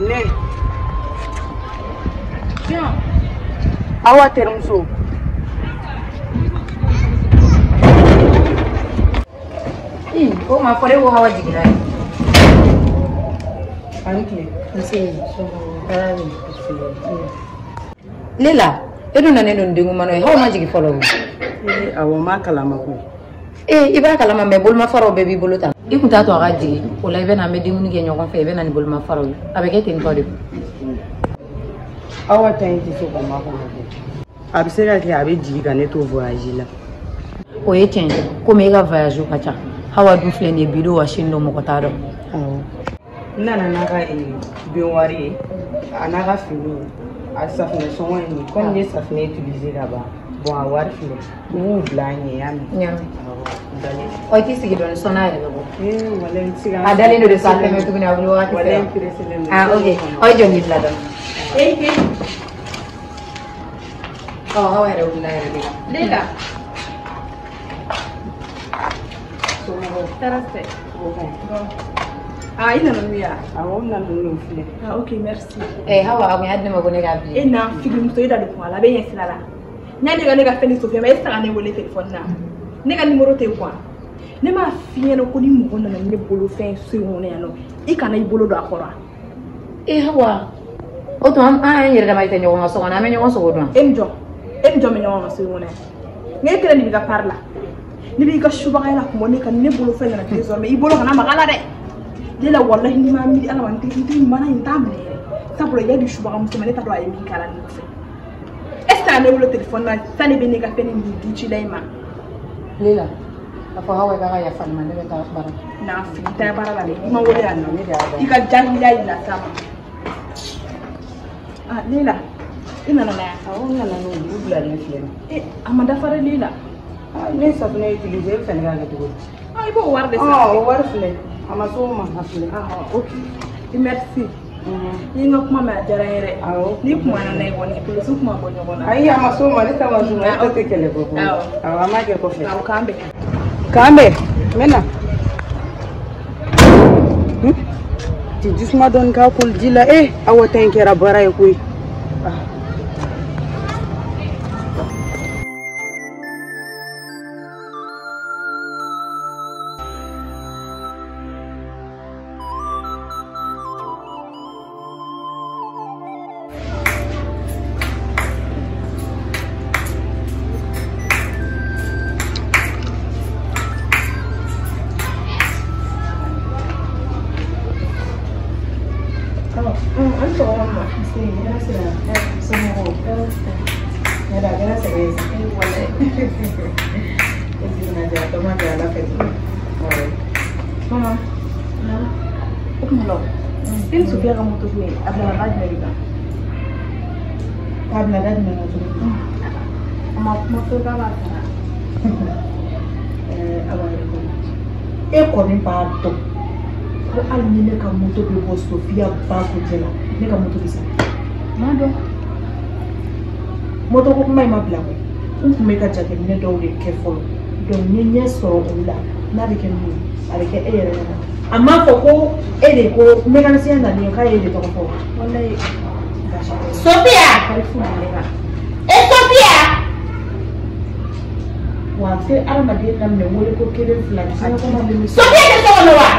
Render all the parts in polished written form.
Ne. Awa terimuso. O ma fɔra e ko Hawa jiginna ye. A ni tile. Nse. Lela, e dun nana don denkumano ye, Hawa ma jigin fɔlɔ o. Awɔ, n b'a kalama koyi. I b'a kalama mɛ bolomafaraw bɛɛ b'i bolo tan. I kun t'a to a ka jigin, o la i bɛ na an bɛ dumuni kɛ ɲɔgɔn fɛ, i bɛ na ni bolomafaraw ye. A bɛ kɛ ten tɔ de. Awa ta in tɛ se k'o makɔnɔ koyi. A bɛ se ka kɛ a bɛ jigin ka ne to voyage la. O ye tiɲɛ ye, komi e ka voyage ka ca. Hawa dun filɛ nin ye bi don wa sini don mɔgɔ t'a dɔn. Awɔ. N nana n'a ka baignoire ye, a n'a ka finiw, a safunɛ sɔngɔ ye nin ye. Komi n ye safunɛ utiliser ka ban, bon a wari filɛ, n b'u bila an ɲɛ, y'a mɛn? N y'a mɛn. Awɔ, n dalen. Ɔ i t'i sigi dɔɔni sɔnni a yɛrɛ bɛ bɔ. Walayi n tɛ se ka. A dalen don de sa, a tɛmɛ tuguni a wuli wagati sera. Walayi n pressélen don. Ah ok, ɔ i jɔ n k'i bila dɔɔni. Ɔ Hawa yɛrɛ wulila yɛrɛ de la. Lela. Somɔgɔw. Tɔɔrɔ tɛ. O ka ɲi. Ah, i nana n'u ye wa? Awɔ, n nana n'u ye filɛ. Ah, ok, merci. Hawa, a kun y'a di ne ma ko ne k'a bila. E na filimuso, e da don kuma la, a bɛ ɲɛ sira la. Yanni ka ne ka fɛn di Sofiya ma, e tɛ se ka ne wele téléphone na. Ne ka numéro tɛ yen quoi. Ne m'a f'i ɲɛna ko ni mɔgɔ nana ni ne bolofɛn so in kɔnɔ yan nɔ, i kana i bolo don a kɔrɔ. Hawa, o tuma an yɛrɛ dama tɛ ɲɔgɔn ka so kɔnɔ, an bɛ ɲɔgɔn sogo dun. E ni jɔn? E ni jɔn bɛ ɲɔgɔn ka so in kɔnɔ yan? N k'e kelen de b'i ka part la. Ne b'i ka subagaya la kuma ne ka ne bolofɛn nana désormais i bolo kana maga a la dɛ. Ne la walahi n'i ma miiri Ala ma n tɛ mana in t'a minɛ yɛrɛ. Sabula i y'a di subagamuso ma ne t'a dɔn a ye min k'a la nin fɛ. Est ce que ne wele téléphone na sani bɛ ne ka fɛn nin du cila i ma? Lela, a fɔ Hawa k'a ka yafa ne ma, ne bɛ taa baara la. Na fili taa baara la dɛ, i ma wele yan nɔ. Ne de y'a dɔn. I ka jahiliya y'i las'a ma. Ah Lela, i nana na yan? Awɔ, n nana n'u ye, u bilalen filɛ nin ye. A ma dafa dɛ Lela. Ne ye safunɛ utiliser, e fɛnɛ k'a kɛ cogo di? Ah, i b'o wari de sara. O wari filɛ, a ma s'o ma, a filɛ. Ah, ok. Merci. I ye n ka kuma mɛn, a diyara n ye dɛ. Awɔ. N'i kumana n'a ye kɔni, polisiw kuma bɔ ɲɔgɔn na. Ayi, a ma s'o ma, ne ta ma s'o ma, e ta tɛ kɛlɛ bɔ koyi. Awɔ. Awɔ, an b'a kɛ kɔfɛ. Awɔ, k'an bɛn. K'an bɛn, n bɛ na. Ti jisuma dɔɔni k'a koli ji la, Awa ta in kɛra baara ye koyi. Mama, o kuma la, e ni Sofiya ka moto filɛ, a bila da jumɛn de kan? K'a bila da jumɛn kan cogo di? A ma kuma fɔ k'a b'a sara. Awa yɛrɛ kɔni, e kɔni b'a dɔn ko hali ni ne ka moto bɛ bɔ Sofiya ba ko cɛ la, ne ka moto bɛ sara. N m'a dɔn. Moto ko kuma in ma bila koyi. N tun bɛ ka jateminɛ dɔw de kɛ fɔlɔ. Donc n ye ɲɛ sɔrɔ olu la, n'a bɛ kɛ min ye, a bɛ kɛ e yɛrɛ ɲɛna. A m'a fɔ ko e de ko mécanicien nalen k'a ye e de tɔgɔ fɔ. Walayi. Sofiya! Kari fu ne kan. E Sofiya! Wa a tɛ hadamaden daminɛ wele ko kelen fila diɲɛ kɔnɔ. Sofiya tɛ so kɔnɔ wa?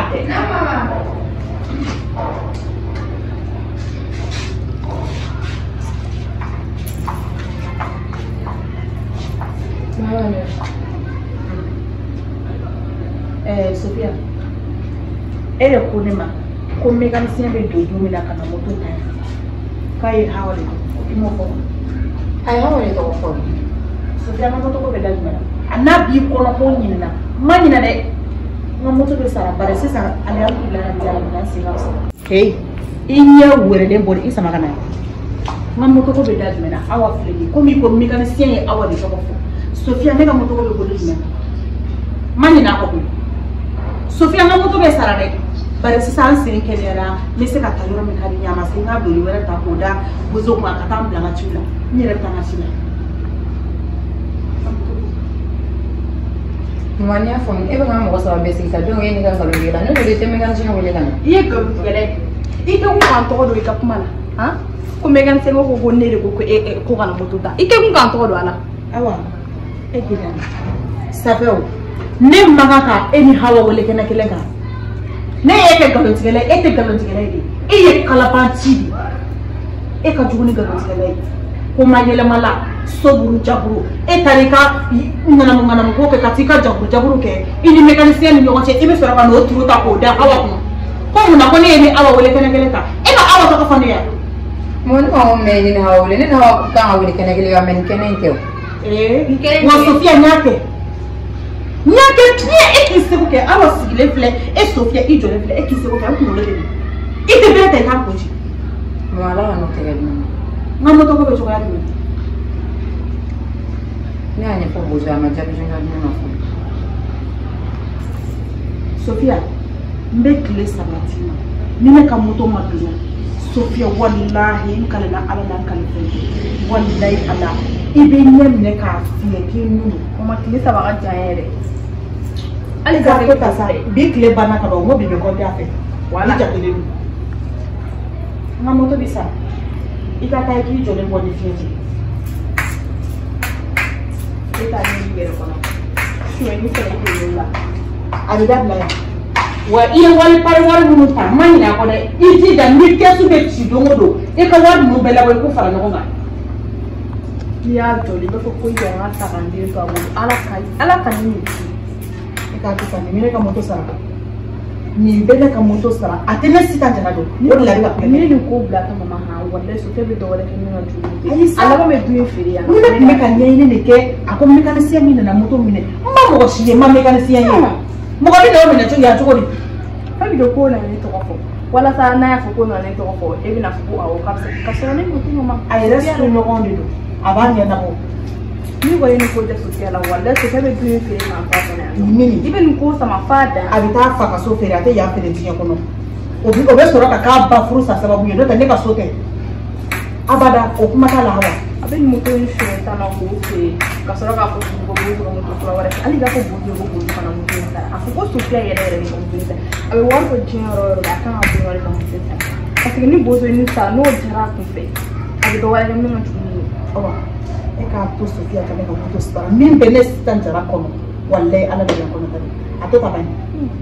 Sofiya, e de ko ne ma ko mécanicien bɛ don don min na ka na moto ta yan k'a ye Hawa de tɔgɔ fɔ, i m'o fɔ wa? A ye Hawa de tɔgɔ fɔ. Sofiya, n ka moto ko bɛ da jumɛn na? A n'a b'i kɔnɔ ko n ɲinɛna, n ma ɲinɛ dɛ, n ka moto bɛ sara bari sisan alihamudulilayi rabil alamina n sen ka fisa. Heyi, i ɲɛ wɛrɛlen bɔ i sama ka na yan. N ka moto ko bɛ da jumɛn na? Awa filɛ nin ye, komi i ko mécanicien ye Awa de tɔgɔ fɔ. Sofiya, ne ka moto ko bɛ bolo jumɛn kan? N ma ɲinɛ a kɔ koyi. Sofiya, n ka moto bɛ sara dɛ. Bari sisan n sen kɛnɛyara, n bɛ se ka taa yɔrɔ min ka di n ye, a ma se n ka doni wɛrɛ ta k'o da bozo kun a ka taa n bila n ka ciw la. N yɛrɛ bɛ taa n ka ci la. Mama, n'i y'a faamu, e bɛ ka mɔgɔ saba bɛɛ sigi sa, donc e n'i ka nkalon tigɛ la, ne de tɛ mécanicien wele ka na. I ye nkalon tigɛ dɛ. I kɛ kun k'an tɔgɔ don i ka kuma la han ko mécanicien ko ko ne de ko ko kana moto ta i kɛ kun k'an tɔgɔ don a la. Awa e k'i dan safɛ o ne man kan ka e ni Hawa wele kɛnɛ kelen kan ne y'e kɛ nkalontigɛla ye e tɛ nkalontigɛla ye de e ye kalabanci de e ka jugu ni nkalontigɛla ye ko ma yɛlɛma la soburu jaburu e taara i ka ŋanamu ŋanamu ko kɛ ka t'i ka jaburu jaburu kɛ i ni mécanicien ni ɲɔgɔn cɛ i bɛ sɔrɔ ka n'o turu ta k'o da Awa kun ko munna ko ne ye ni Awa wele kɛnɛ kelen kan e ma Awa tɔgɔ fɔ ne ye. Mun ne ma mɛn ne ni Hawa wele ne ni Hawa kan ka wele kɛnɛ kelen kan mɛ nin kɛnɛ in tɛ o. Ee wa Sofiya n y'a kɛ n y'a kɛ tiɲɛ e k'i seko kɛ Awa sigilen filɛ e Sofiya i jɔlen filɛ e k'i seko kɛ n kunkolo de don i tɛ bere ta i k'a kun ci. Mɛ ala ka n'o tɛgɛ di ne ma. N ka moto ko bɛ cogoya jumɛn? Ne y'a ɲɛfɔ Bozo a ma jaabi joona di ne ma fɔlɔ. Sofiya n bɛ tile 3 d'i ma ni ne ka moto ma don Sofiya walahi n kalela Ala la n kale fɛn tɛ walahi Ala i bɛ ɲɛ minɛ k'a fiyɛ k'i nun don. O ma tile 3 ka jan yɛrɛ. Hali ka ko ta sa bi tile banna ka ban n ko bi bɛ kɔnte a fɛ. Wala i jatelen don. N ka moto bi sa i ka taa i k'i jɔlen bɔ ni fiɲɛ cɛ. E t'a ɲini i yɛrɛ kɔnɔ. Sonyɛni fɛnɛ i t'olu la. A bɛ dabila yan. Wa i ye wari pari wari minnu ta n ma ɲinɛ a kɔ dɛ i jija ni kɛsu bɛ ci don o don i ka wari ninnu bɛɛ labɔ i k'u fara ɲɔgɔn kan. N'i y'a jɔlen i b'a fɔ ko i jɔ n ka ta ka n den to a bolo Ala ka nin e k'a to tan nin bɛ ne ka moto sara nin bɛ ne ka moto sara a tɛ ne Sitan Jara dɔn o de la a bɛ ka kulonkɛ. N'i ye nin ko bila ka mama han walayi Sofiya bɛ dɔ wɛrɛ kɛ min ka jugu ni tɛ a laban bɛ du in feere yan. Ni ne tun bɛ ka ɲɛɲini de kɛ a ko mécanicien min nana moto minɛ n ma mɔgɔ si ye n ma mécanicien ye mɔgɔ bɛ n'o minɛ cogo yan cogo di. Fɛn min don k'o nana ne tɔgɔ fɔ walasa n'a y'a fɔ k'o nana ne tɔgɔ fɔ e bɛna fɔ ko awɔ k'a bɛ se ka sɔrɔ ne ko t'o ma. A yɛrɛ soɲɔgɔn de don a b'a ɲɛnabɔ. N'i kɔni ye nin ko tɛ Sofiya la walayi Sofiya bɛ du in feere k'an to a kɔnɔ yan. Mini i bɛ nin ko sama f'a dan. A bɛ taa fa ka so feere a tɛ yan feere diɲɛ kɔnɔ o bɛ sɔrɔ ka k'a ba furu sa sababu ye n'o tɛ ne ka so tɛ abada o kuma t'a la Hawa. A bɛ nin moto in feere tan na k'o feere ka sɔrɔ k'a fɔ ko Bozo ka moto kura wɛrɛ hali k'a fɔ Bozo ko Bozo fana moto in sara a fɔ ko Sofiya yɛrɛ yɛrɛ de ka moto in sara a bɛ wari fɔ diɲɛ yɔrɔ o yɔrɔ la a kan ka bɔ wari ka moto in sara parce que ni Bozo ye nin sara n'o jara a kun fɛ a bɛ dɔ wɛrɛ kɛ min ka jugu ni ye. Awa e k'a to Sofiya ka ne ka moto sara min bɛ ne Sitan Jara kɔnɔ walayi Ala de bɛ n kɔnɔ ta a to ta ban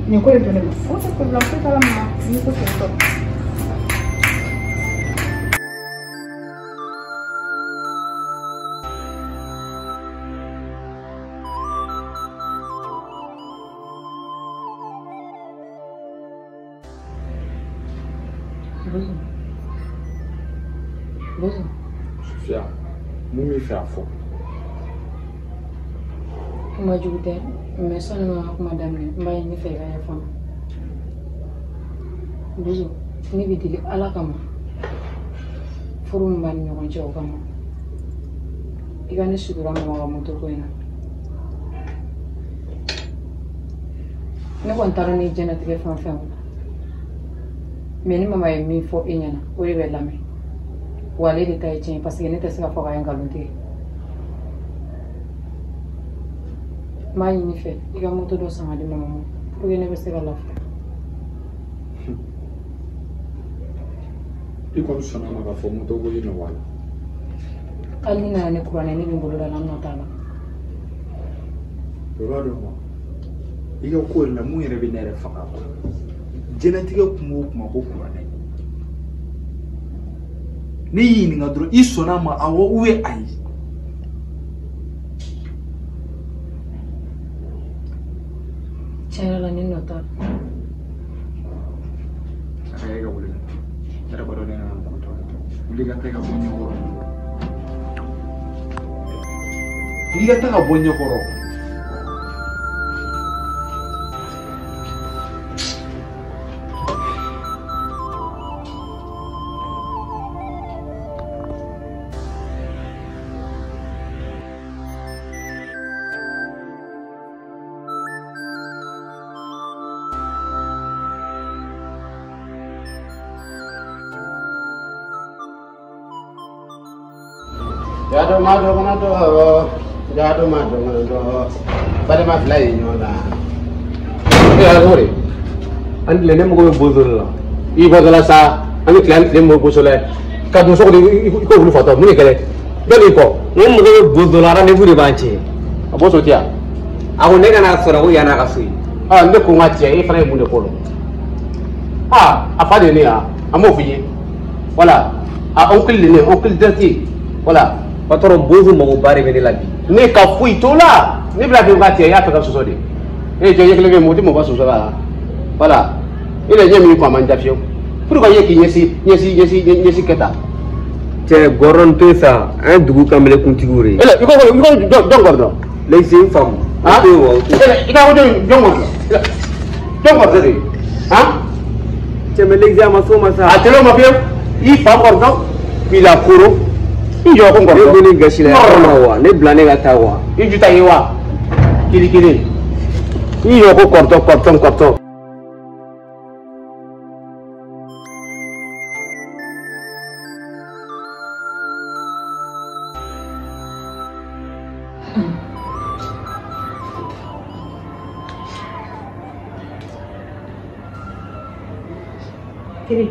nin ko in to ne ma. O tɛ problème foyi t'a la mama n'i ko ten tɔ. Bozo. Bozo. Sofiya, mun b'i fɛ a fɔ? Kuma jugu tɛ mɛ sɔnni ma ka kuma daminɛ n b'a ɲini fɛ i ka yafa n ma. Bozo, ne b'i deli Ala kama furu min b'an ni ɲɔgɔn cɛ o kama i ka ne sutura mama ka moto ko in na. Ne kɔni taara ni diɲɛlatigɛ fɛn o fɛn kɔnɔ mɛ ni mama ye min fɔ e ɲɛna o de bɛ lamɛn wa ale de ta ye tiɲɛ parce que ne tɛ se k'a fɔ k'a ye nkalon tigɛ. N b'a ɲini fɛ i ka moto dɔ san ka di mama ma pour que ne bɛ se ka lafiya. I kɔni sɔnna a ma k'a fɔ moto ko in nɔgɔya la. Hali ni nana ni kuranɛ ne bɛ n bolo da la n nɔ t'a la. O b'a dɔn wa i ka ko yɛrɛ la mun yɛrɛ bɛ ne yɛrɛ faga quoi diɲɛlatigɛ kuma o kuma ko kuranɛ ne y'i ɲininka dɔrɔn i sɔnna a ma awɔ ou bien ayi. Tiɲɛ yɛrɛ la ne nɔ t'a la. A ka e ka wuli ka taa ne yɛrɛ b'a dɔn ne nana mɔgɔ tɔ la wuli ka taa i ka bɔ ɲɛkɔrɔ wuli ka taa ka bɔ ɲɛkɔrɔ. Jado ma do kana do jado ma do kana do balima fila ye ɲɔgɔn na. E a tɔgɔ di? An tile ne mago bɛ Bozo de la. I bɔ dala sa an bɛ tile an tile mɔ kosɛbɛ ka don so kɔnɔ i ko wulu fatɔ mun de kɛlɛ bɛɛ b'i kɔ. N ko mɔgɔ bɛ bo dɔ la rendez-vous de b'an cɛ. A bɔ so tɛ yan. A ko ne kana sɔrɔ ko yan'a ka so yen. Aa ne ko n ka cɛ e fana ye mun de fɔ aa a fa de ye ne yan an b'o f'i ye voilà a oncle de ne oncle direct voilà. Patron bozo magoba de bɛ ne la bi. Ne ka foyi t'o la ne bɛna f'i ka cɛ i y'a fɛ ka sɔsɔ de e jɔ ɲɛ kelen bɛ yen mɔgɔ tɛ mɔgɔ sɔsɔ la voilà e de ɲɛ min ko a man diya fiyewu pour que ye k'i ɲɛsin kɛ tan. Cɛ Gordon to sa an ye dugu kanbele kuntigiw de ye. I ko jɔn Gordon. Lɛkise n faamu. Han i ka ko jɔn Gordon jɔn Gordon de han. Cɛ mɛ Lɛkise a ma s'o ma sa. A tɛlɛ o ma fiyewu i fa Gordon k'i la koro i jɔ ko Gordon. Ne ko ni gasi la yan wa ne bila ne ka taa wa. I ju ta ye wa kiri kelen i jɔ ko Gordon Gordon Gordon. Kiri.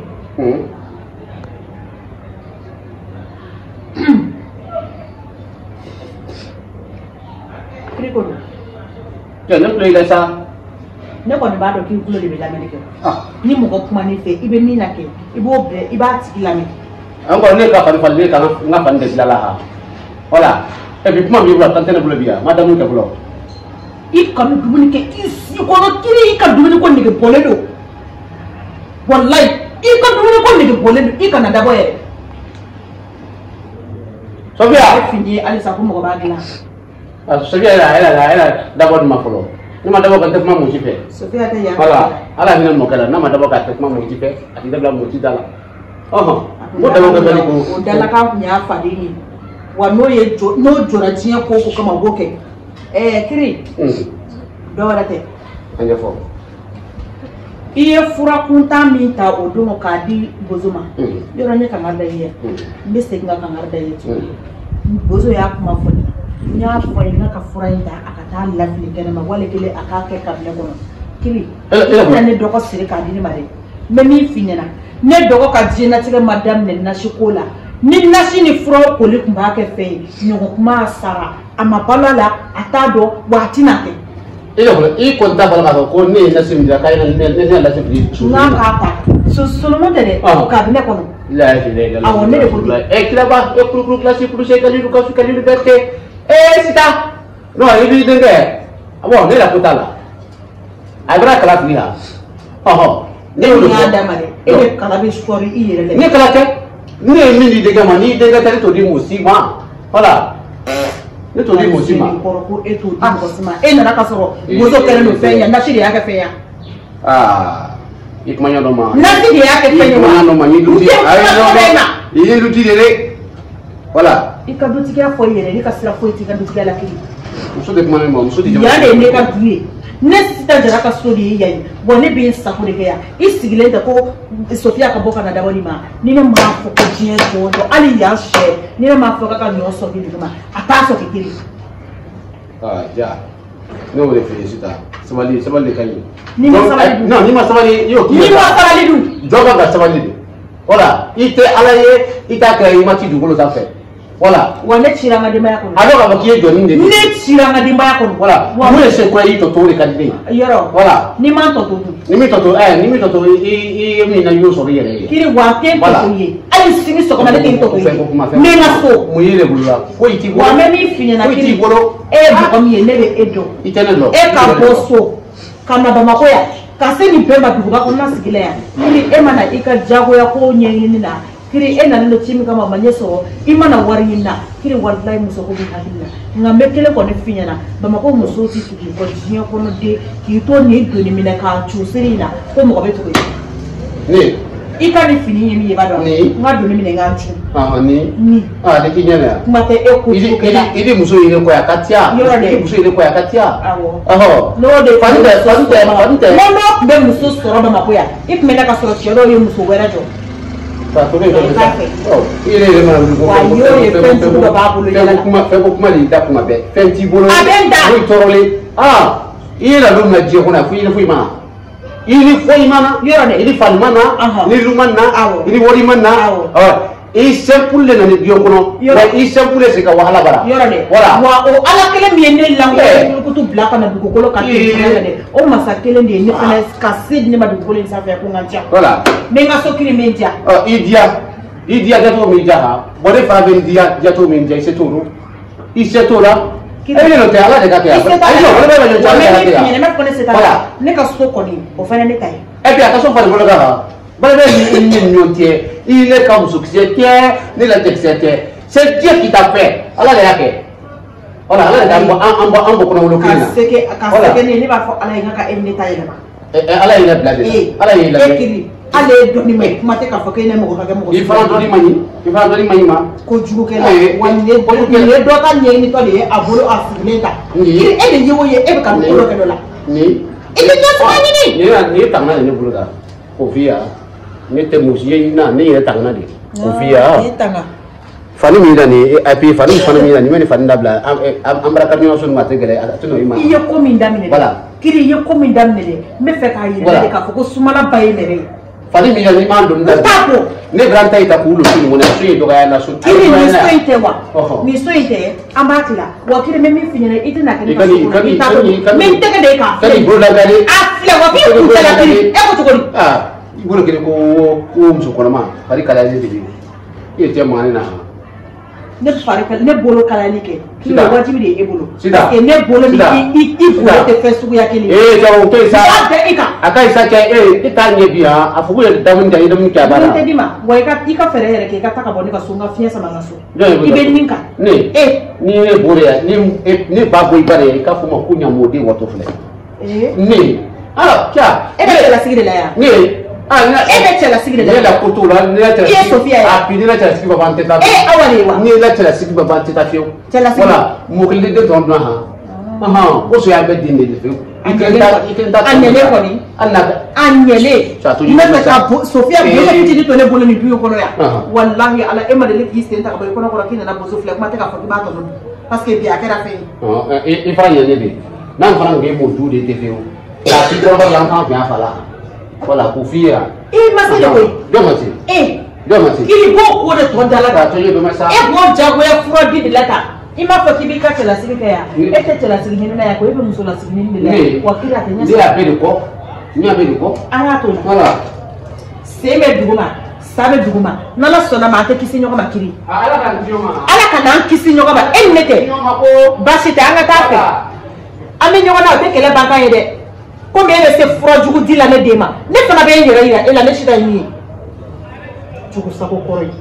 Kiri ko don. Jɔ ne tulo y'i la sa. Ne kɔni b'a dɔn k'i tulo de bɛ lamɛnni kɛ. Ni mɔgɔ kuma n'i fɛ i bɛ min na kɛ i b'o bila i b'a tigi lamɛn. An kɔni ne ka fani falen ne ka n ka fani de dilan la ha. Voilà et puis kuma min b'i bolo a tan tɛ ne bolo bi yan n ma daminɛ kɛ fɔlɔ. I ka dumuni kɛ i si kɔnɔ kiri i ka dumuni ko nege bɔlen don. Walayi i ka dumuni ko nege bɔlen don i kana dabɔ yɛrɛ. Sofia. Ne fini ye halisa ko mɔgɔ b'a dilan. Sofia yɛrɛ dabɔ dun ma fɔlɔ ne ma dabɔ ka n tɛ kuma mɔgɔ si fɛ. Sofia tɛ yan. Voilà ala hinɛ mɔkɛ la n'a ma dabɔ ka tɛ kuma mɔgɔ si fɛ a tɛ dabila mɔgɔ si da la. Ɔhɔn n ko dabɔ kɛ bali ko. O dalakan kun y'a faden ye wa n'o ye jɔ n'o jɔra diɲɛ ko o ko kama o b'o kɛ. Ɛɛ Kiri. Dɔ wɛrɛ tɛ. A ɲɛfɔ. I ye fura kuntan min ta o don k'a di bozo ma yɔrɔ ne kangari da i ye n bɛ segin ka kangari da i ye tuguni bozo y'a kuma fɔ ne n y'a fɔ a ye n ka fura in ta a ka taa lafili kɛnɛma wali kelen a k'a kɛ kabinɛ kɔnɔ Kiri i bɛna ne dɔgɔ siri k'a di ne ma dɛ n bɛ min f'i ɲɛna ne dɔgɔ ka diɲɛlatigɛ ma daminɛ nasi ko la ni nasi ni furaw koli tun b'a kɛ fɛn ye ɲɔgɔn kuma sara a ma balo a la a t'a dɔn wa a tɛna kɛ. E yɛrɛ i kɔni t'a fɔla k'a fɔ ko ne ye nasi min dilan k'a ye ne nasi fili. N'a k'a ta solomon tɛ dɛ kabinɛ kɔnɔ. Awɔ ne de ko ten. Ɛ kiraba e kulukulu kilasi kuluse kalilu kasu kalilu bɛrite ee sita non i b'i denkɛ bon ne yɛrɛ ko t'a la a bɛna kala fili la ɔhɔn. Ne y'o de d'a ma dɛ e de kala bɛ sɔɔri i yɛrɛ la. Ne kala tɛ ne ye min di denkɛ ma n'i denkɛ tɛ ne t'o di mɔgɔ si ma voilà. Ne t'o di mɔgɔ si ma. Kɔrɔ ko e t'o di mɔgɔ si ma e nana ka sɔrɔ bozo kɛlen don fɛn ye nasi de y'a kɛ fɛn ye. Aa i kuma ɲɛ dɔ ma. Nasi de y'a kɛ fɛn ye wa. I kuma ɲɛ dɔ ma ni dutigi ayi i ye dutigi de dɛ voilà. I ka dutigiya fɔ i yɛrɛ ne ka sira foyi t'i ka dutigiya la kelen. Muso de kuma ne ma muso de. Yan de ye ne ka du ye ne sisan jara ka so de ye yan ye wa ne bɛ n sago de kɛ yan i sigilen tɛ ko Sofia ka bɔ ka na dabɔ nin ma ni ne m'a fɔ ko diɲɛ jɔ jɔ hali yan sɛ ni ne m'a fɔ k'a ka ɲɔ sɔgi dugu ma a t'a sɔgi kelen. Aa ja ne y'o de f'i ye sisan sabali sabali de ka ɲi. N'i ma sabali dun. Non n'i ma sabali i y'o k'i yɛrɛ. N'i ma sabali dun. Jɔn kan ka sabali de voilà i tɛ ala ye i t'a kɛ i ma ci dugukolo sanfɛ. Voilà. Wa ne cira n ka denbaya kɔnɔ. A dɔn k'a fɔ k'i ye jɔnni de ye. Ne cira n ka denbaya kɔnɔ. Voilà. Mun ye se kura y'i tɔ to o de ka di ne ye. Yɔrɔ. Voilà. N'i ma tɔ to dun. Ni min tɔ to ni min tɔ to i ye min na i y'o sɔrɔ i yɛrɛ ye. Kiri wa tɛ n tɔ to ye. Hali sini sɔgɔma ne tɛ n tɔ to ye. Fɛn ko kuma fɛn. N bɛ n ka so. Mun ye ne bolo la foyi t'i bolo. Wa n bɛ min f'i ɲɛna foyi t'i bolo. E ye mɔgɔ min ye ne bɛ e dɔn. I tɛ ne dɔn. E ka bɔ so ka na Bamakɔ yan ka se nin bɛɛ ma duguba kɔnɔna sigi la yan. Kiri e ma na i ka diyagoya ko ɲɛɲini na. Kiri e nana don ci min kama a ma ɲɛ sɔrɔ i mana wari ɲini na kiri walayi muso ko b'i hakili la nka n bɛ kelen kɔni f'i ɲɛna Bamakɔ musow tɛ tugu i kɔ diɲɛ kɔnɔ de k'i to nin doni minɛ k'a cu seri in na ko mɔgɔ bɛ tugu i kɔ. Ne. I ka nin fini ye min ye i b'a dɔn. Ni. N ka doni minɛ n k'a cu. Ni. Ni. Ne k'i ɲɛ na yan. Kuma tɛ e ko cogo la. I di muso yɛrɛ kɔ yan a ka tiya. Yɔrɔ dɛ. I di muso yɛrɛ kɔ yan a ka tiya. Awɔ. Ɔhɔ. N'o de. Fani tɛ fani tɛ fani tɛ. N ko n'o tun bɛ muso sɔrɔ Bamakɔ yan i tun bɛ ne ka sɔrɔ cɛ dɔw ye muso wɛrɛ jɔ. I yɛrɛ mana wuli ko fɛn ko kuma de y'i da kuma bɛɛ fɛn t'i bolo a bɛ n da foyi tɔɔrɔlen i ye na don min na diɲɛ kɔnɔ yan foyi foyi ma na. I ni foyi ma na. Yɔrɔ dɛ. I ni fani ma na. I ni lu ma na. Awɔ. I ni wari ma na. Awɔ. I simple le nana diɲɛ kɔnɔ. Yɔrɔ. Wa i simple le sigi ka wahala bara. Yɔrɔ dɛ. Voilà. Wa o Ala kelen min ye ne Eh. lankolon kutu bila ka na dugukolo kan Eh. ten fana la dɛ, o masa kelen de ye ne fana ka se di ne ma dugukolo in sanfɛ ko n ka diya. Voilà. N bɛ n ka so kiri n bɛ n diya. Ɔ i diya. I diya diyacogo min diya han. Bon ne fana bɛ n diya diyacogo min diya i se t'o la. I se t'o la. Kiri. E ne tɛ Ala de ka kɛ I yan. se t'a Ayi la. non, ne bɛ ɲɔgɔn cɛ Wa Ala n de bɛ ka min kɛ f'i yan. ɲɛna, n b'a fɔ ko ne se t'a la. Voilà. Ne ka so kɔni o fana ne ta ye. Et puis a ka so fari bolo kan han. Bala bɛ ni i ni ɲɔgɔn cɛ. I ne ka musokisɛ tɛ, ne la cɛkisɛ tɛ. C'est Dieu qui t'a fait. Ala de y'a kɛ. Voilà, Ala de k'an bɔ an bɔ an bɔ kɔnɔwolo Ka kelen na. se kɛ ka Voilà. se kɛ ne ye, ne b'a fɔ Ala ye n ka e ni ne ta yɛlɛma. Ɛ ɛ Ala y'i labila de. Ee, Ala y'i e labila. kiri hali e dɔnni ma ɲi, kuma tɛ k'a fɔ k'e ne mɔgɔ ka kɛ mɔgɔ I fana dɔnni man ɲi. I fana dɔnni man ɲi ma. Kojugukɛla Ee, wa nin ye kojugukɛla. nin ye dɔ ka ɲɛɲinitɔ de ye a bolo a sigilen ta. Nin ye. Kiri e de ye o ye e bɛ ka nin ko dɔ kɛ dɔ la. Nin. I tɛ ɲɛsɔrɔ ɲini. Nin ye nin ye tanga de ne bolo da. K'o f'i ye ne tɛ muso ye na ne yɛrɛ tanga de. K'o f'i ye Nin ye tanga. Fani min na nin ye et puis fani fana min na nin bɛ nin fani dabila an an bara ka ɲɔgɔn sɔrɔ ma a tɛ gɛlɛya a tɛ nɔ i ma. I ye ko min daminɛ dɛ. Voilà. Kiri i ye ko min daminɛ dɛ, n bɛ fɛ k'a yira Voilà. de k'a fɔ ko sumala ba ye nɛrɛ ye. Fani min na n'i m'a donni N dabila. t'a ko. Ne bɛ an ta in ta k'u losi nin kɔnɔ so in dɔgɔya la so. Kiri nin so in tɛ wa? Ɔhɔ. Nin so in tɛ an b'a tila wa kiri n bɛ min f'i ɲɛna i tɛna kɛ ne I ka ka so nin kɔnɔ ka i nin t'a ka nin dɔn ka n bɛ n tɛgɛ de ye k'a ka nin filɛ. bolo lagare. A filɛ wa f'i kun tɛ la kiri e ko cogo di? Aa i bolo kelen ko muso kɔnɔma fari kalayalen de bɛ yen. I ye cɛ mankan ne na. Ne fari kal ne bolo kalayali kɛ kiri Sida. o wajibi de ye e bolo. Sida. Parce que ne bolo ni Sida. i i Sida. bolo tɛ fɛn suguya kelen ye. Ee cɛ o to yen sa. N b'a bɛɛ i kan. A ka ɲi sa cɛ ee e t'a ɲɛ bi han a fɔ ko ye dumuni kɛ i ye dumuni kɛ a banna. N tɛ d'i ma wa i ka fɛɛrɛ yɛrɛ kɛ i ka taa ka bɔ ne ka so n ka fiɲɛ sama n ka so. Jɔn ye ko I bɛ nin kan. Ne. E. Ni ne bɔra yan ni ne ba bɔ i ba de ye i k'a fɔ ma ko ɲamɔden watɔ filɛ. Ee. Ne. Aa cɛ. E bɛ cɛlasigi de la yan. Ne. Aa ne. E bɛ cɛlasigi de la Ne yan. la ko t'o la ne la cɛlasigi. I ye Sofiya ye. A bi ne la cɛlasigi ba ban tɛ taa. E ye Awa de ye wa? Ne la cɛlasigi ba ban tɛ taa fiyewu. Cɛlasigi. Voilà mɔgɔ kelen den tɔ dun han. Ɔhɔn ko so y'an bɛɛ den de ye fiyewu. I kelen ta i kelen ta. A ɲɛlen kɔni. Hali n'a. A ɲɛlen. Sa to N bɛ fɛ ka Sofiya Ee. boso fitinin to ne bolo nin du in kɔnɔ yan. Ɔhɔn. Walahi Ala e ma deli k'i sen ta ka bɔ i kɔnɔ kɔrɔ k'i nana boso filɛ kuma tɛ k'a fɔ k'i b'a tɔnɔ dun. Parce que bi a kɛra fɛn ye. Ɔn i fana ɲɛlen de. N'an fana kun ye m'o du de tɛ fiyewu. K'a f'i kɔrɔbɔrɔ la an t'an kun y'a fa la. Voilà k'o f'i ye yan. I ma se de koyi. Jɔn ma se. E. Jɔn ma se. Kiri b'o ko de tɔ da la K'a to ye dɔ sa. E b'o jagoya fura di de la tan. I m'a fɔ k'i b'i ka cɛlasigi kɛ yan. Ne. E tɛ cɛlasigi ɲini na yan ko e bɛ musolasigi ɲini de la Ne. yan. Wa kiri a tɛ ɲɛ Ne sɔrɔ. y'a bɛɛ de kɔ. Ne y'a bɛɛ de kɔ. An y'a to la. Voilà. Sen bɛ duguma, sa bɛ duguma. N'Ala sɔnna ma an tɛ kisi ɲɔgɔn ma kiri. Ala k'an kisi ɲɔgɔn ma. Ala ka n'an kisi ɲɔgɔn ma. E ni ne tɛ. Ɲɔgɔn ma ko. Baasi tɛ an ka taa fɛ. An bɛ ɲɔgɔn na o tɛ kɛlɛ bankan ye dɛ. Komi e bɛ se fura jugu di la ne den ma. Ne fana bɛ n yɛrɛ yira e la ne si ta ye min ye. Jugu sago kɔrɔ ye.